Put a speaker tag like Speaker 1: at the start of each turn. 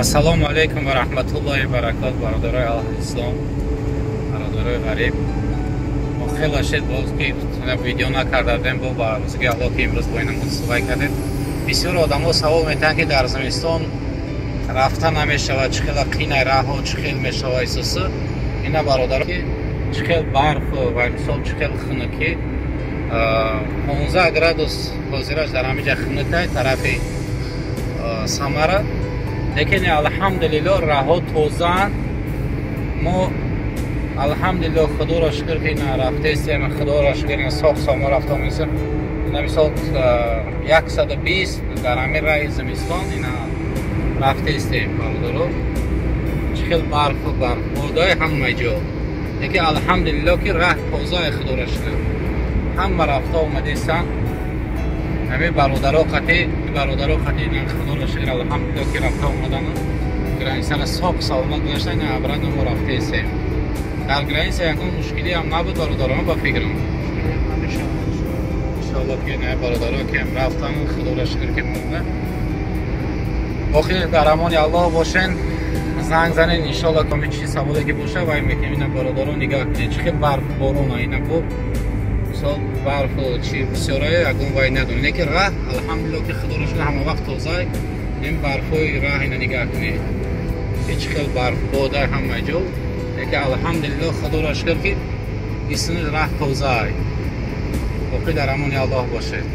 Speaker 1: Ассалому алайкум ва раҳматуллоҳи ва баракот, бародарои аҳли ислом, бародарои ғариб. Мо хеле шед боз ки видео накарда будем, бо ба рӯзги Аллоҳ ки имрӯз бо ина мусоҳиба кардем. Бисёр одамо савол метаҳанд, ки дар зимистон рафта намешавад, чӣ хела қинай раҳо, чӣ хел мешавад исусу. Ина, бародаро, ки чӣ хел барф ва мисол чӣ хел хунукӣ, 15 градус ҳозираш дар ҳамиҷа хунукай тарафи Самара, лекин алҳамдулилло, раҳо тозаанд. Мо, алҳамдулилло, худоро шукр, ки ина рафтаистем, худоро шукр, ина соқ сомо рафта омесем. Ина мисол 120 дар ҳамин раҳи зимистон ина рафтаистем, бародаро. Чӣ хел барфу барфбодои ҳама ҷо, лекин алҳамдулилло, ки раҳ тозаи, худоро шукр, ҳама рафта омадистанд. Ҳамин бародаро қати, бародаро қати, худоро шукр, алҳамдулилло, ки рафта омадан, границара соқ саломат гузаштан. Ина обратно мо рафтаистем. Дар граница ягон мушкилӣ ҳам набуд, бародарон, ба фикрам. Иншоалло, ки ина бародаро ки рафтан, худоро шукр, ки монда. Боқи дар амони Аллоҳ бошен, занг занен, иншоалло, коми чи саволе ки боша, вай мекунем. Ина, бародаро, нигаҳ кунед, чӣ хел барф борона. Ина бо мисол барфу чи бисёрае, ягон вай надорем, лекин раҳ, алҳамдулилло, ки худоро шукр, ҳама вақт тоза. Ин барфҳои раҳ ина нигаҳ кунед, ҳеҷ хел барфбода ҳама ҷо, лекин алҳамдулилло, худоро шукр, ки исни раҳ тозаай. Боқӣ дар амони Аллоҳ бошед.